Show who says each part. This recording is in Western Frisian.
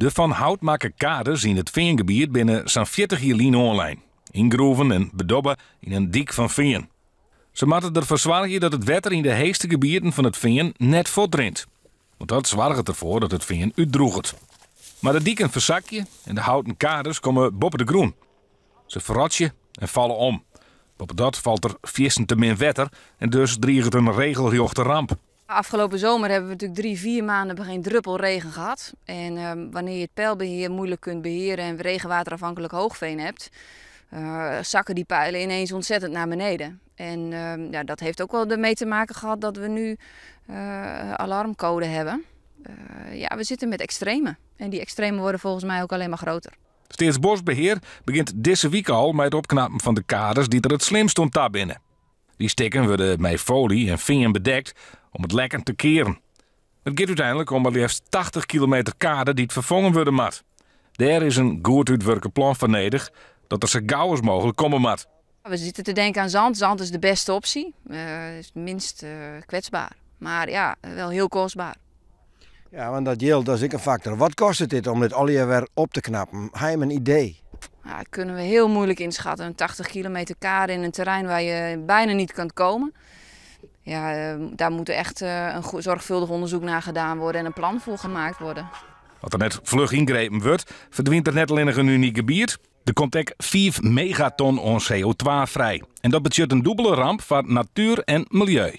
Speaker 1: De fan hout makke kades yn it feangebiet binne sa'n 40 jier lyn oanlein, yngroeven en bedobbe yn in dyk fan fean. Se moatte derfoar soargje dat it wetter yn de heechste gebieten fan it fean net fuortrint. Want dat soarget derfoar dat it fean útdrûget. Mar de diken fersakje en de houten kades komme boppe de grûn. Se ferrotsje en falle om. Boppedat falt der fierstente min wetter en dus driget in regelrjochte ramp.
Speaker 2: Afgelopen zomer hebben we natuurlijk 3, 4 maanden geen druppel regen gehad. En wanneer je het peilbeheer moeilijk kunt beheren en regenwaterafhankelijk hoogveen hebt, zakken die peilen ineens ontzettend naar beneden. En ja, dat heeft ook wel ermee te maken gehad dat we nu alarmcode hebben. Ja, we zitten met extreme. En die extremen worden volgens mij ook alleen maar groter.
Speaker 1: Steatsboskbehear begjint dizze wike al mei it opknappen fan de kades dy't der it slimst oan ta binne. Dy stikken wurde mei foly en fean bedekt om it lekken te kearen. It giet úteinlik om mar leafst 80 kilometer kade dy't ferfongen wurde moat. Dêr is in goed útwurke plan foar nedich dat der sa gau as mooglik komme moat.
Speaker 2: We zitten te denken aan zand. Zand is de beste optie. Is het minst kwetsbaar. Maar ja, wel heel kostbaar.
Speaker 3: Ja, want dat jild, dat is ek in faktor. Wat kostet dit om dit allegear wer op te knappen? Ha jim in idee?
Speaker 2: Ja, dat kunnen we heel moeilijk inschatten. Een 80 kilometer kade in een terrein waar je bijna niet kunt komen. Ja, daar moet echt een zorgvuldig onderzoek naar gedaan worden en een plan voor gemaakt worden.
Speaker 1: As der net fluch yngrepen wurdt, ferdwynt der net allinnich in unyk gebiet. Der komt ek 5 megaton oan CO2 frij. En dat betsjut in dûbelde ramp foar natuer en miljeu.